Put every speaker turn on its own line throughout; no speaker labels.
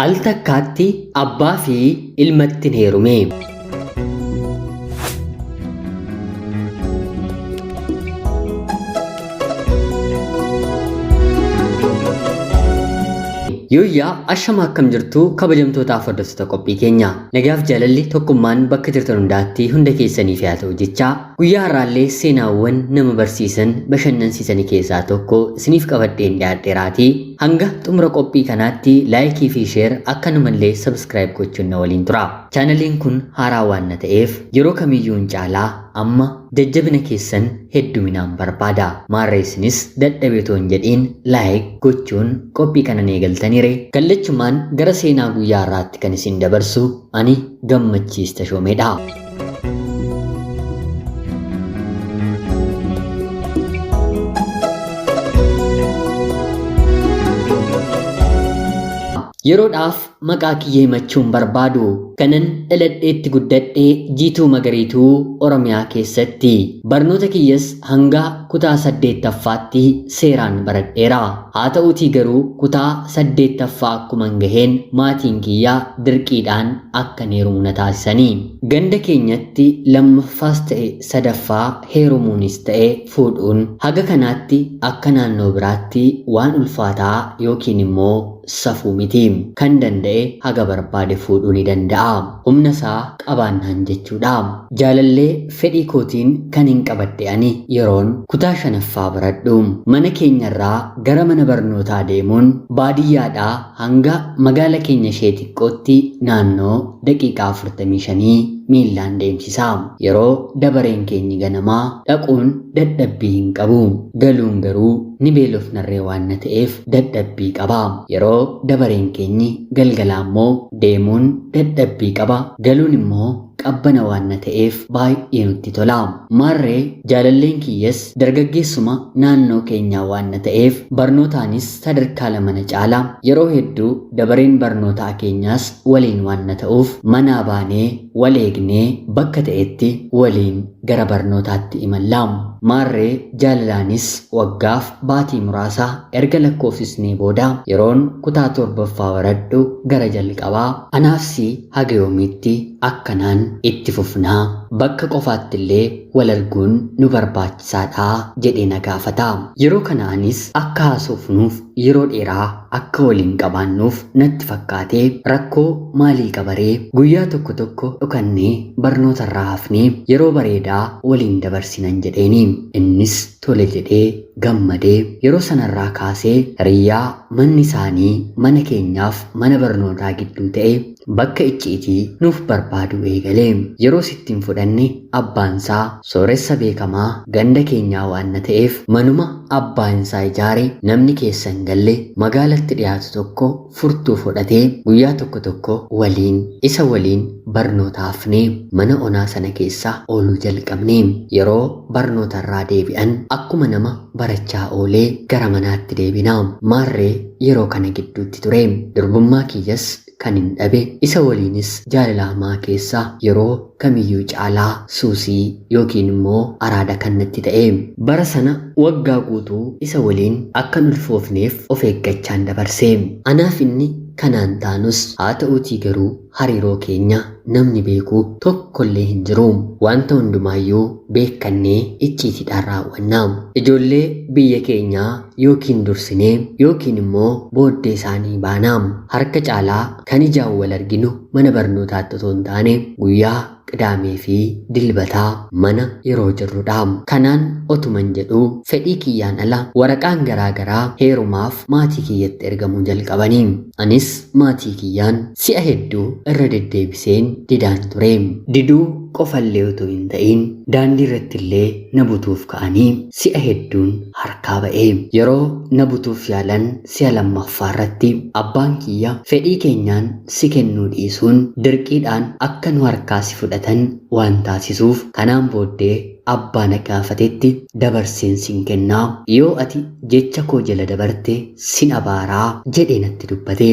Al takkaatti abbaa fi ilmattin heerume. Yooyyaa ashama akkam jirtu kabajamtootaaf hordoftoota qophii keenya. Nagaaf jaalalli tokkummaan bakka jirtan hundaatti hunda keessaniif haa ta'u jechaa guyyaa har'aallee seenaawwan nama barsiisan bashannansiisanii keessaa tokko isiniif qabadheen dhiyaadheeraatii hanga xumura qophii kanaatti laayikii fi sheer akkanumallee sabskiraayib gochuun na waliin tura. Chaanaliin kun haaraa waan na ta'eef yeroo kamiyyuu hin caalaa amma jajjabina keessan hedduminaan barbaada. Maarree isinis dadhabeetoo hin jedhiin laayik gochuun qophii kana eegaltaniire. Kallachumaan gara seenaa guyyaa har'aatti kan isin dabarsu ani Gammachiis Tashoomeedha. Yeroodhaaf maqaa kiyya himachuun barbaadu. Kanan dhaladheetti guddadhe Jiituu Magariituu Oromiyaa keessatti. Barnoota kiyyas hanga kutaa 8ffaatti seeraan baradheera. Haa ta'uutii garuu kutaa 8ffaa akkuman gaheen maatiin kiyya dirqiidhaan akkan heerumu na taasisani. Ganda keenyatti lammaffaas ta'e sadaffaa heerumuunis ta'e fuudhuun haga kanaatti akka naannoo biraatti waan ulfaataa yookiin immoo safuu miti. Kan danda'e haga barbaade fuudhuu ni danda'a. Humna isaa qabaannaan jechuudha. Jaalallee fedhii kootiin kan hin qabadhe ani yeroon kutaa shanaffaa baradhu. Mana keenyarraa gara mana barnootaa deemuun baadiyyaadhaa hanga magaala keenya ishee xiqqootti naannoo daqiiqaa 45 miillaan deemsisa. Yeroo dabareen keenyi ganamaa dhaquun dadhabbii hin qabu. Galuun garuu ni beelofnarree waan na ta'eef dadhabbii qaba. Yeroo dabareen keenyi galgalaa immoo deemuun dadhabbii qaba. Galuun immoo qabbana waan na ta'eef baay'ee nutti tola. Maarree jaalalleen kiyyas dargaggeessuma naannoo keenyaa waan na ta'eef barnootaanis sadarkaa lama na caala. Yeroo hedduu dabareen barnootaa keenyaas waliin waan na ta'uuf manaa baanee wal eegnee bakka ta'etti waliin gara barnootaatti imalla. Maarree jaalalaanis waggaaf baatii muraasa erga lakkoofsisnee booda yeroon kutaa torbaffaa baradhu gara jalqabaa anaaf si haga yoomiitti akkanaan itti fufnaa bakka qofaatti illee wal arguun nu barbaachisaadha jedhee na gaafata. Yeroo kana anis akka haasofnuuf yeroo dheeraa akka waliin qabaannuuf natti fakkaatee rakkoo maalii qabaree guyyaa tokko tokko dhokannee barnootarraa hafnee yeroo bareedaa waliin dabarsinan jedheeni. Innis tole jedhee gammadee yeroo sanarraa kaasee hiriyyaa manni isaanii mana keenyaaf mana barnootaa gidduu ta'e bakka icciitii nuuf barbaaduu eegale. Yeroo sitti hin fudhanne abbaansaa sooressa beekamaa ganda keenyaa waan na ta'eef manuma abbaansaa ijaare namni keessa hin galle magaalatti dhiyaatu tokko furtuu fudhatee guyyaa tokko tokko waliin isa waliin barnoota hafnee mana onaa sana keessa ooluu jalqabne. Yeroo barnootarraa deebi'an akkuma nama barachaa oolee gara manaatti deebina. Maarree yeroo kana gidduutti ture. Durbummaa kiyyas kan hin dhabe isa waliinis jaalala hamaa keessa yeroo kamiyyuu caalaa suusii yookiin immoo araada kan natti ta'e. Bara sana waggaa guutuu isa waliin akka hin ulfoofneef of eeggachaan dabarse. Anaaf inni kanaan taanus haa ta'uutii garuu hariiroo keenya namni beeku tokkollee hin jiru. Wanta hundumaayyuu beekkannee icciitiidhaan raawwanna. Ijoollee biyya keenyaa yookiin dursinee yookiin immoo booddee isaanii baana. Harka caalaa kan ijaan wal arginu mana barnootaatti otoo hin taane guyyaa Qidaamee fi Dilbataa mana yeroo jirrudha. Kanaan otuman jedhuu fedhii kiyyaan ala waraqaan garaa garaa heerumaaf maatii kiyyatti ergamuu jalqabanii. Anis maatii kiyyaan si'a hedduu irra deddeebiseen didaan ture. Diduu qofallee utuu hin ta'in daandii irratti illee na butuuf ka'anii si'a hedduun harkaa ba'e. Yeroo na butuuf yaalan si'a lammaffaa irratti abbaan kiyya fedhii keenyaan si kennuu dhiisuun dirqiidhaan akka nu harkaa si fudhatan waan taasisuuf kanaan booddee abbaa na gaafatetti dabarseen sin kennaa yoo ati jecha koo jala dabarte sin abaaraa jedhee natti dubbate.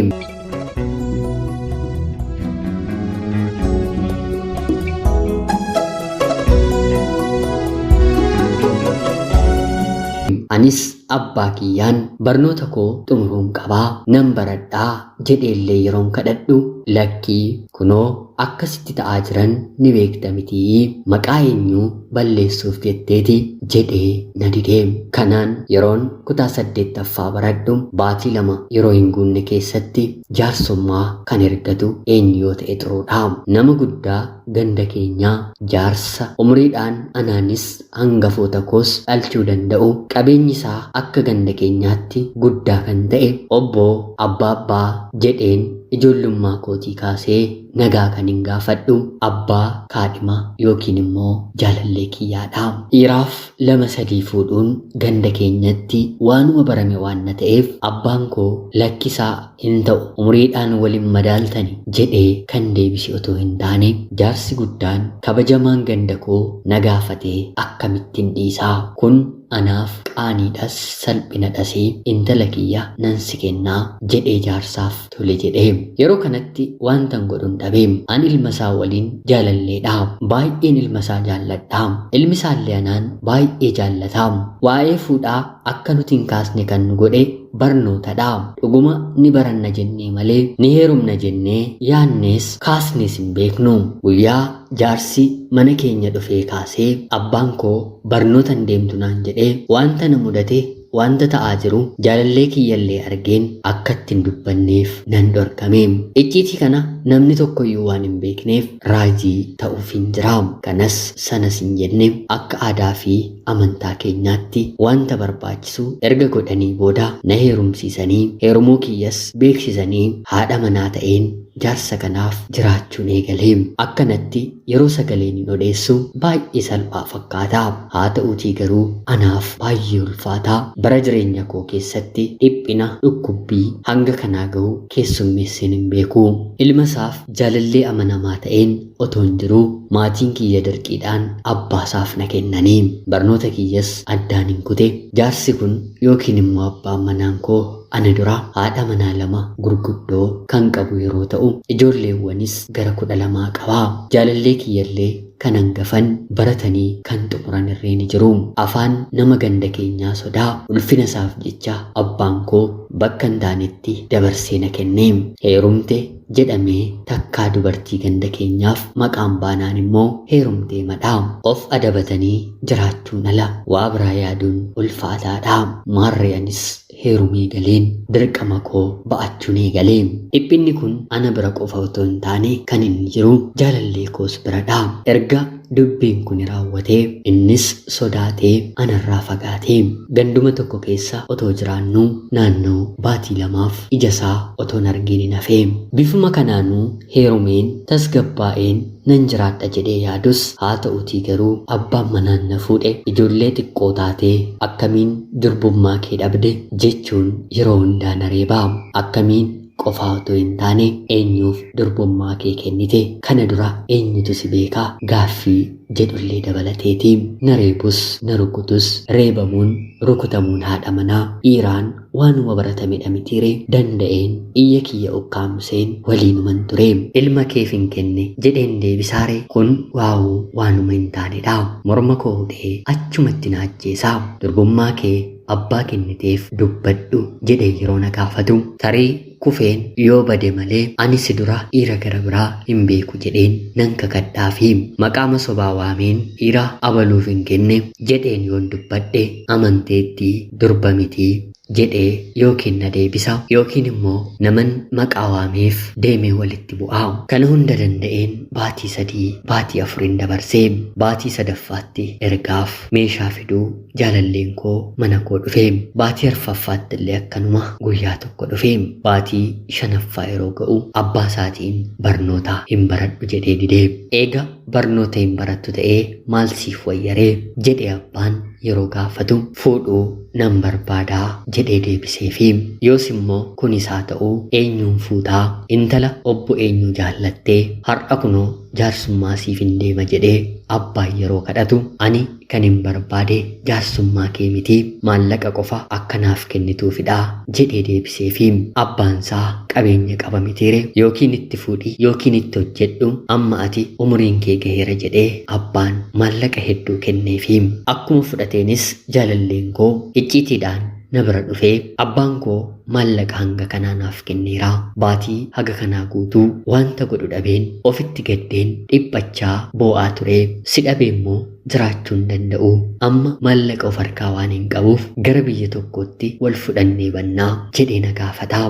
Anis abbaa kiyyaan barnoota koo xumuruun qabaa nan baradhaa jedheellee yeroon kadhadhu lakkii kunoo akkasitti ta'aa jiran ni beekta mitii maqaa eenyuu balleessuuf jetteeti jedhee na didee. Kanaan yeroon kutaa 8ffaa baradhu baatii 2 yeroo hin guunne keessatti jaarsummaa kan ergatu eenyu yoo ta'e xuruudha. Nama guddaa ganda keenyaa jaarsa umriidhaan anaanis hangafoota koos dhalchuu danda'u qabeenyi isaa akka ganda keenyaatti guddaa kan ta'e obbo Abbaabbaa jedheen ijoollummaa kootii kaasee nagaa kan hin gaafadhu abbaa kaadhima yookiin immoo jaalallee kiyyaadha. Dhiiraaf 2 3 fuudhuun ganda keenyatti waanuma barame waan na ta'eef abbaan koo lakkisaa hin ta'u umriidhaan waliin madaaltani jedhee kan deebise otoo hin taane jaarsi guddaan kabajamaan ganda koo na gaafatee akkamittiin dhiisaa kun anaaf qaaniidhas salphinadhas intala kiyya nan si kennaa jedhee jaarsaaf tole jedhee. Yeroo kanatti wantan godhun dhabee an ilma isaa waliin jaalalleedha. Baay'een ilma isaa jaalladha. Ilmi isaallee anaan baay'ee jaallata. Waa'ee fuudhaa akka nuti hin kaasne kan nu godhe barnootadha. Dhuguma ni baranna jennee malee ni heerumna jennee yaannees kaasnees hin beeknu. Guyyaa jaarsi mana keenya dhufee kaasee abbaan koo barnoota hin deemtu naan jedhee wanta na mudate wanta ta'aa jiru jaalallee kiyyallee argeen akka ittiin dubbanneef nan dhorkame. Icciitii kana namni tokkoyyuu waan hin beekneef raajii ta'uuf hin jira. Kanas sanas hin jenne akka aadaa fi amantaa keenyaatti wanta barbaachisu erga godhanii booda na heerumsiisanii heerumuu kiyyas beeksisanii haadha manaa ta'een jaarsa kanaaf jiraachuun eegalee. Akkanatti yeroo sagaleen hin odeessu baay'ee salphaa fakkaata. Haa ta'uutii garuu anaaf baay'ee ulfaataa. Bara jireenya koo keessatti dhiphina dhukkubbii hanga kanaa gahu keessummeesseen hin beeku. Ilma isaaf jaalallee amanamaa ta'een otoo hin jiruu maatiin kiyya dirqiidhaan abbaasaaf na kennanii barnoota kiyyas addaan hin kute. Jaarsi kun yookiin immoo abbaan manaan koo ana dura haadha manaa 2 gurguddoo kan qabu yeroo ta'u ijoolleewwanis gara 12 qaba. Jaalallee kiyyallee kan hangafan baratanii kan xumuran irree ni jiru. Afaan nama ganda keenyaa sodaa ulfina isaaf jecha abbaan koo bakka hin taanetti dabarsee na kenne. Heerumte jedhamee takkaa dubartii ganda keenyaaf maqaan baanaan immoo heerumtee madha. Of adabatanii jiraachuun ala waa biraa yaaduun ulfaataadha. Maarree anis heerumee galeen dirqama koo ba'achuun eegalee. Dhiphinni kun ana bira qofa otoo hin taane kan inni jiru jaalallee koos biradha. Erga dubbiin kun raawwatee innis sodaatee anarraa fagaatee ganduma tokko keessa otoo jiraannu naannoo baatii 2 ija isaa otoo hin argin hin hafee. Bifuma kanaanuu heerumeen tasgabbaa'een nan jiraadha jedhee yaadus haa ta'uutii garuu abbaan manaan na fuudhe ijoollee xiqqoo taatee akkamiin durbummaa kee dhabde jechuun yeroo hundaa na reebaa. Akkamiin qofaa otoo hin taane eenyuuf durbummaa kee kennite kana dura eenyutu si beekaa gaaffii jedhullee dabalateeti. Na reebus na rukutus reebamuun rukutamuun haadha manaa dhiiraan waanuma baratamedha mitiire danda'een iyya kiyya ukkaamseen waliinuman ture. Ilma keef hin kenne jedheen deebisaare kun waawuu waanuma hin taanedha. Morma koo hudhee achumatti na ajjeesaa. Durbummaa kee abbaa kenniteef dubbadhu jedhee yeroo na gaafatu tarii kufeen yoo bade malee ani si dura dhiira gara biraa hin beeku jedheen nan kakadhaafi maqaama sobaa waameen dhiira abaluuf hin kenne jedheen yoon dubbadhe amanteetti durba mitii jedhee yookiin na deebisa yookiin immoo naman maqaa waameef deemee walitti bu'aa. Kana hunda danda'een baatii 3 baatii 4 dabarsee baatii 3ffaatti ergaaf meeshaa fiduu jaalalleen koo mana koo dhufe. Baatii 4ffaatti illee akkanuma guyyaa tokko dhufe. Baatii 5ffaa yeroo ga'u abbaa isaatiin barnoota hin baradhu jedhee didee. Eega barnoota hin barattu ta'ee maal siif wayyaree jedhee abbaan yeroo gaafatu fuudhuu nan barbaadaa jedhee deebiseefi. Yoos immoo kunis haa ta'u eenyuun fuutaa intala obbo eenyuu jaallattee har'a kunoo jaarsummaa siif hin deema jedhee abbaan yeroo kadhatu ani kan hin barbaade jaarsummaa kee miti maallaqa qofa akkanaaf kennituufidha jedhee deebiseefi. Abbaan isaa qabeenya qaba mitiire yookiin itti fuudhi yookiin itti hojjedhu amma ati umuriin kee gaheera jedhee abbaan maallaqa hedduu kenneefi. Akkuma fudhateenis jaalalleen koo icciitiidhaan na bira dhufee abbaan koo maallaqa hanga kanaa naaf kenneera. Baatii haga kanaa guutuu wanta godhu dhabeen ofitti gaddeen dhiphachaa boo'aa ture. Si dhabee immoo jiraachuu hin danda'u. Amma maallaqa of harkaa waan hin qabuuf gara biyya tokkootti wal fudhannee bannaa jedhee na gaafata.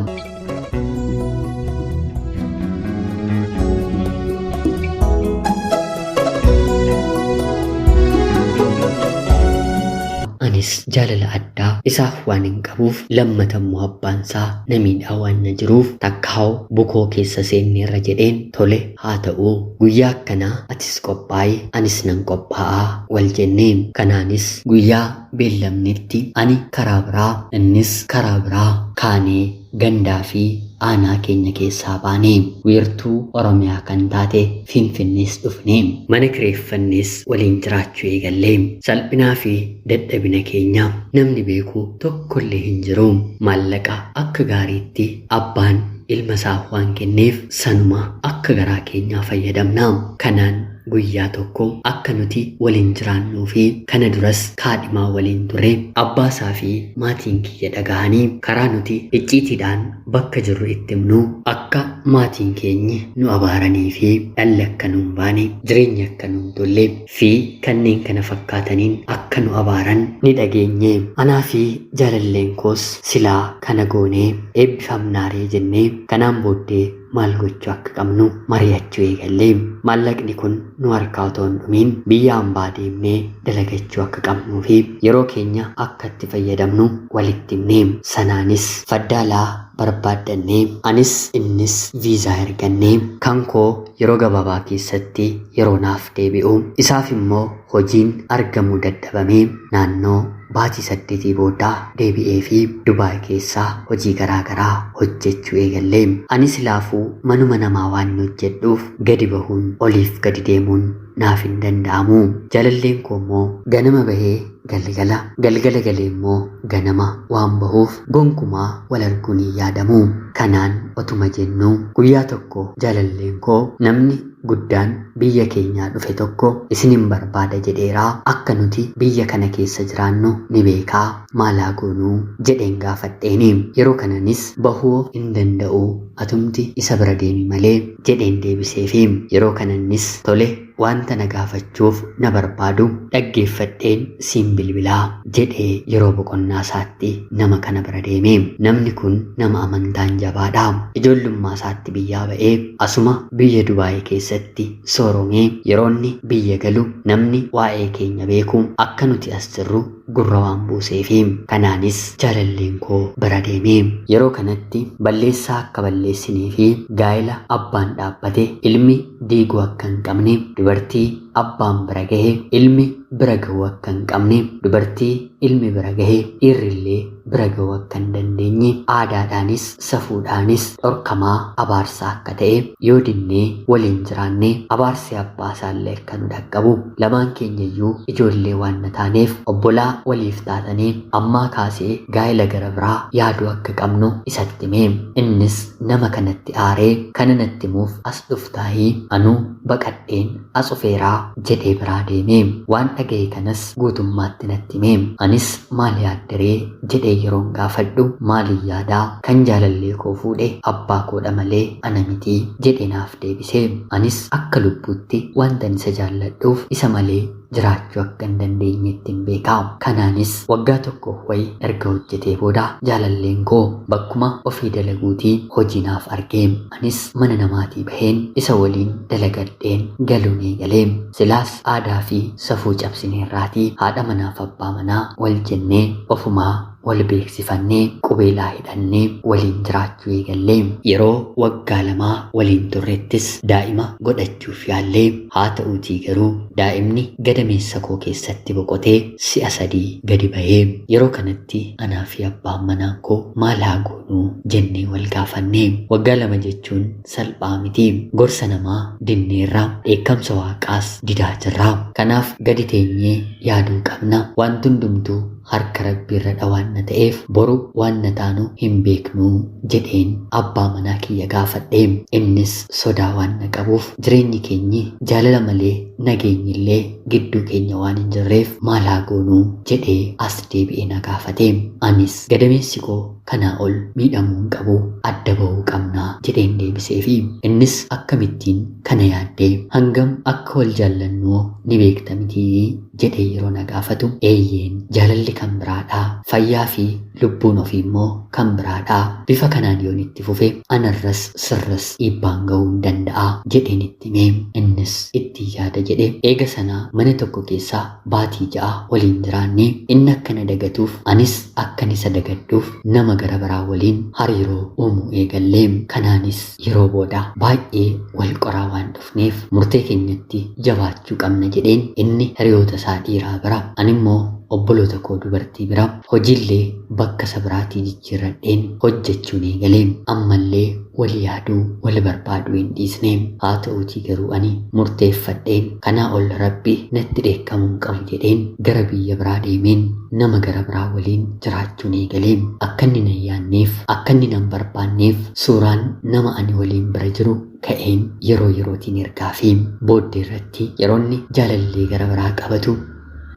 Anis jaalala addaa isaaf waan hin qabuuf lammatammoo abbaansaa na miidhaa waan na jiruuf takkaa'u bukoo keessa seenneerra jedheen tole haa ta'u guyyaa akkanaa atis qophaa'i anis nan qophaa'aa wal jennee kanaanis guyyaa beellamnetti ani karaa biraa innis karaa biraa kaanee gandaa fi aanaa keenya keessaa baanee wiirtuu Oromiyaa kan taate Finfinnees dhufne mana kireeffannees waliin jiraachuu eegallee salphinaa fi dadhabina keenya namni beeku tokkollee hin jiru. Maallaqa akka gaariitti abbaan ilma isaa waan kenneef sanuma akka garaa keenyaa fayyadamna. Kanaan guyyaa tokko akka nuti waliin jiraannuu fi kana duras kaadhimaa waliin turre abbaasaa fi maatiin kiyya dhagahanii karaa nuti icciitiidhaan bakka jirru itti himnu akka maatiin keenyi nu abaaranii fi dhalli akka nu hin baane jireenya akka nu hin tolle fi kanneen kana fakkaataniin akka nu abaaran ni dhageenye. Anaa fi jaalalleen koos silaa kana goonee eebbifamnaaree jennee kanaan booddee maal gochuu akka qabnu mari'achuu eegallee maallaqni kun nu harkaa otoo hin dhumiin biyya hambaa deemnee dalagachuu akka qabnuu fi yeroo keenya akka itti fayyadamnu walitti himne. Sanaanis faddaalaa barbaaddannee anis innis viizaa ergannee kan koo yeroo gabaabaa keessatti yeroo naaf deebi'u isaaf immoo hojiin argamuu dadhabamee naannoo baatii 8 boodaa deebi'ee fi Dubaay keessaa hojii garaa garaa hojjechuu eegallee. Anis laafuu manuma namaa waan hojjedhuuf gadi bahuun oliif gadi deemuun naaf hin danda'amu. Jaalalleen koo immoo ganama bahee galgala, galgala galee immoo ganama waan bahuuf gonkumaa wal arguun hin yaadamu. Kanaan otuma jennuu guyyaa tokko jaalalleen koo namni guddaan biyya keenyaa dhufe tokko isinin barbaada jedheeraa akka nuti biyya kana keessa jiraannu ni beekaa maalaa goonuu jedheen gaafadheeni. Yeroo kananis bahuu hin danda'u atumti isa bira deemi malee jedheen deebiseefi. Yeroo kanannis tole wanta na gaafachuuf na barbaadu dhaggeeffadheen siin bilbilaa jedhee yeroo boqonnaa isaatti nama kana bira deeme. Namni kun nama amantaan jabaadha. Ijoollummaa isaatti biyyaa ba'ee asuma biyya Dubaay keessatti sooromee yeroonni biyya galu namni waa'ee keenya beeku akka nuti as jirru gurra waan buuseefi. Kanaanis jaalalleen koo bira deeme. Yeroo kanatti balleessaa akka balleessinee fi gaa'ela abbaan dhaabbate ilmi diiguu akka hin qabne, dubartii abbaan bira gahe ilmi bira gahuu akka hin qabne, dubartii ilmi bira gahe dhiirrillee bira gahuu akka hin dandeenye, aadaadhaanis safuudhaanis dhorkamaa abaarsaa akka ta'e yoo dinnee waliin jiraanne abaarsi abbaa isaallee akka nu dhaqqabu lamaan keenyayyuu ijoollee waan na taaneef obbolaa waliif taatanii ammaa kaasee gaa'ela gara biraa yaaduu akka qabnu isatti hime. Innis nama kanatti aaree kana natti himuuf as dhuftaayii anuu baqadheen as dhufeeraa jedhee biraa deeme. Waan dhaga'e kanas guutummaatti natti hime. Anis maal yaaddaree jedhee yeroon gaafadhu maaliin yaadaa kan jaalallee koo fuudhe abbaa koodha malee ana miti jedhee naaf deebise. Anis akka lubbuutti wanta isa jaalladhuuf isa malee jiraachuu akka hin dandeenyetti hin beekaa. Kanaanis waggaa tokko wayi erga hojjetee booda jaalalleen koo bakkuma ofii dalaguutii hojii naaf argee anis mana namaatii baheen isa waliin dalagadheen galuun eegalee. Silaas aadaa fi safuu cabsineerraatii haadha manaaf abbaa manaa wal jennee ofumaa wal beeksifannee qubeelaa hidhannee waliin jiraachuu eegallee. Yeroo waggaa 2 waliin turrettis daa'ima godhachuuf yaallee haa ta'uutii garuu daa'imni gadameessa koo keessatti boqotee si'a 3 gadi bahee. Yeroo kanatti anaa fi abbaan manaa koo maal haa goonuu jennee wal gaafannee. Waggaa 2 jechuun salphaa miti. Gorsa namaa dinneerra, dheekkamsa waaqaas didaa jirra. Kanaaf gadi teenyee yaaduu qabna. Wanti hundumtuu harka rabbiirra dhawaanna ta'eef boru waan na taanu hin beeknu jedheen abbaa manaa kiyya gaafadhe. Innis sodaa waan na qabuuf jireenyi keenyi jaalala malee nageenyillee gidduu keenya waan hin jirreef maal haa goonuu jedhee as deebi'ee na gaafate. Anis gadameessi koo kanaa ol miidhamuu hin qabu, adda ba'uu qabnaa jedheen deebiseefi innis akkamittiin kana yaaddee hangam akka wal jaallannuu ni beekta mitii jedhee yeroo na gaafatu, eeyyeen jaalalli kan biraadhaa, fayyaa fi lubbuun ofii immoo kan biraadhaa, bifa kanaan yoon itti fufe anarras sirras dhiibbaan ga'uu hin danda'a jedheen itti hime. Innis itti yaada jedhe. Eega sanaa mana tokko keessaa baatii 6 waliin jiraanne. Inni akka na dagatuuf anis akkan isa dagadhuuf nama gara biraa waliin hariiroo uumuu eegalle. Kanaanis yeroo booda baay'ee wal qoraa waan dhufneef murtee keenyatti jabaachuu qabna jedheen. Inni hiriyoota isaa dhiiraa bira, ani immoo obboloota koo dubartii bira hojiillee bakka isa biraatii jijjiirradheen hojjechuun eegalee. Ammallee wal yaaduu wal barbaaduu hin dhiisne. Haa ta'uutii garuu ani murteeffadheen kanaa ol rabbi natti dheekkamuu hin qabu jedheen gara biyya biraa deemeen nama gara biraa waliin jiraachuun eegalee. Akka inni na hin yaadneef, akka inni na hin barbaanneef suuraan nama ani waliin bira jiru ka'een yeroo yerootiin ergaa fi booddee irratti yeroonni jaalallee gara biraa qabatu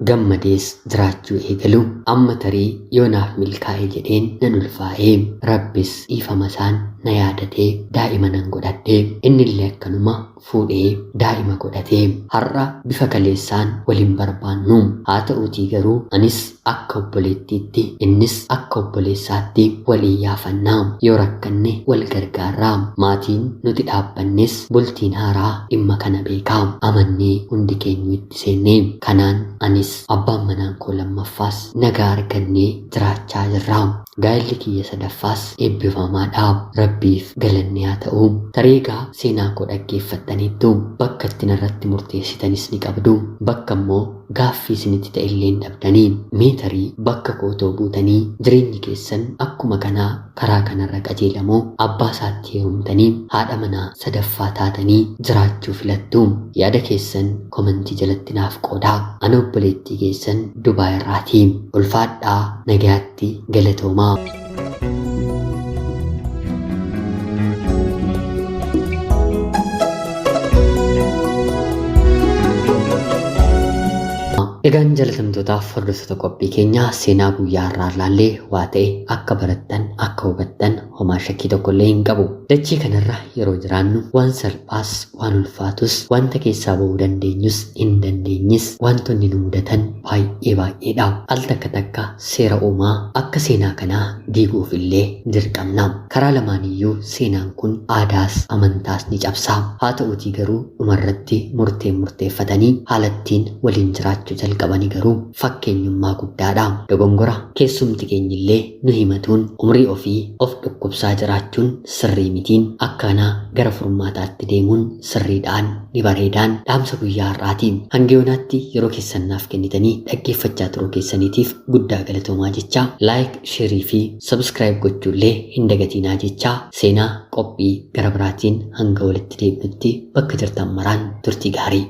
gammadees jiraachuu eegalu. Amma tarii yoo naaf milkaa'e jedheen nan ulfaa'ee, rabbis dhiifama isaan na yaadatee daa'ima nan godhadhe. Innillee akkanuma fuudhee daa'ima godhatee har'a bifa kaleessaan waliin barbaannu. Haa ta'uutii garuu anis akka obboleettiitti innis akka obboleessaatti walii yaafannaa, yoo rakkanne wal gargaarraa. Maatiin nuti dhaabbannes bultiin haaraa dhimma kana beekaa, amannee hundi keenyu itti seenne. Kanaan anis abbaan manaan koo lammaffaas nagaa argannee jiraachaa jirra. Gaa'elli kiyya sadaffaas eebbifamaadha. Rabbiif galanni haa ta'u. Tareegaa seenaa koo dhaggeeffattaniittu, bakka itti narratti murteessitanis ni qabdu, bakka immoo gaaffii isinitti ta'e illee hin dhabdanii. Mee tarii bakka kootoo buutanii jireenyi keessan akkuma kanaa karaa kanarra qajeelamoo abbaa isaatti heerumtanii haadha manaa sadaffaa taatanii jiraachuu filattu? Yaada keessan komantii jalatti naaf qoodaa. Ana obboleettii keessan Dubaay irraatii. Ulfaadhaa, nagayaatti, galatoomaa. Egaan jaalatamtootaaf hordoftoota qophii keenyaa, seenaa guyyaa har'aa ilaallee waa ta'e akka barattan akka hubattan homaa shakkii tokko illee hin qabu. Dachee kanarra yeroo jiraannu waan salphaas waan ulfaatus, wanta keessaa ba'uu dandeenyus hin dandeenyis, wantoonni nu mudatan baay'ee baay'eedha. Al takka takka seera uumaa akka seenaa kanaa diiguuf illee dirqamna. Karaa lamaaniyyuu seenaan kun aadaas amantaas ni cabsa. Haa ta'uutii garuu dhumarratti murteen murteeffatanii haalattiin waliin jiraachuu jalqabanii garuu fakkeenyummaa guddaadha. Dogongora keessumti keenyillee nu himatuun umrii ofii of dhukkubsaa jiraachuun sirrii mitiin, akkanaa gara furmaataatti deemuun sirriidhaan ni bareedaan dhaamsa guyyaa har'aatiin. Hanga yoonaatti yeroo keessan naaf kennitanii dhaggeeffachaa turuu keessaniitiif guddaa galatoomaa jechaa, like, share fi subscribe gochuullee hin dagatinaa jechaa, seenaa qophii gara biraatiin hanga walitti deebinutti bakka jirtan maraan turtii gaarii.